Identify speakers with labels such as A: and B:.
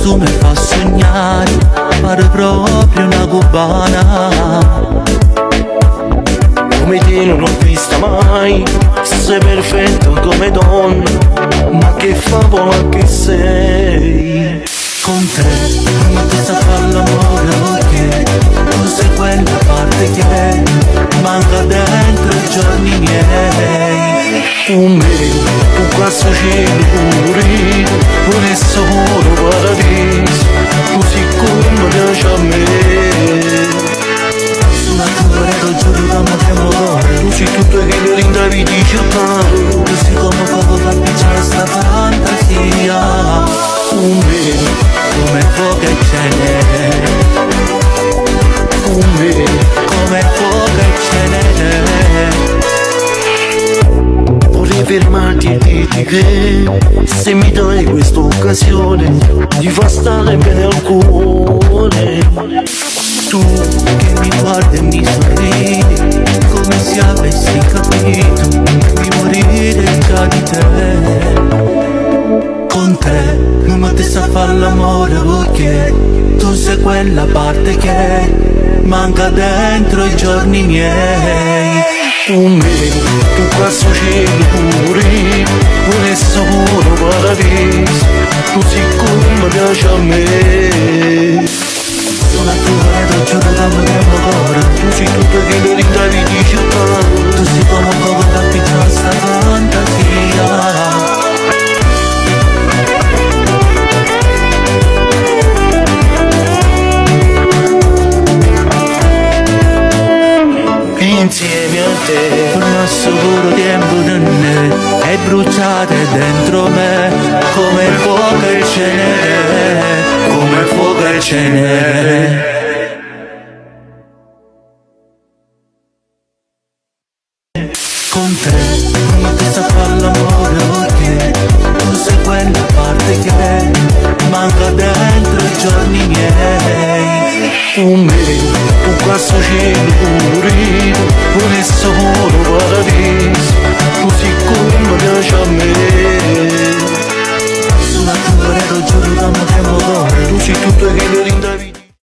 A: costume fa sognare, pare proprio una cubana.
B: Come te non ho vista mai, sei perfetta come donna, ma che favola che sei.
A: Con te non ti sa fare l'amore perché tu sei quella parte che manca dentro i giorni miei.
B: Con me, tu questo cielo colorito, volesse pure paradiso, così come piace a me.
A: Sulla tua ti giuro che mi tremo cuore.
B: Tu sei tutto che in da vita cercavo,
A: Tu sei come fuoco fa appicciare sta fantasia.
B: Con me,
A: Come fuoco e cenere,
B: con me.
A: Come fuoco e cenere.
B: Vorrei fermarti e dirti che se mi dai questa occasione di far stare bene al cuore.
A: Tu che mi guardi e mi sorridi, come se avessi capito di morire già di te. Con te non mi sa fare l'amore perché tu sei quella parte che manca dentro i giorni miei.
B: Con me, tu questo cielo colorito, volesse pure paradiso, così come piace a me.
A: Sulla tua ti giuro che mi tremo cuore.
B: Tu sei tutto che in da vita cercavo,
A: Tu sei come fuoco che appiccia sta fantasia.
B: Insieme a te.
A: Tornasse puro tempo non è, e bruciate dentro me come il fuoco e il cenere, come il fuoco e il cenere. Con te non ti sa fare l'amore perché tu sei quella parte che manca dentro i giorni miei.
B: Con me, tu questo cielo colorito, volesse pure paradiso, così come piace a me.
A: Sulla tua ti giuro che mi tremo cuore.
B: Tu sei tutto che in da vita.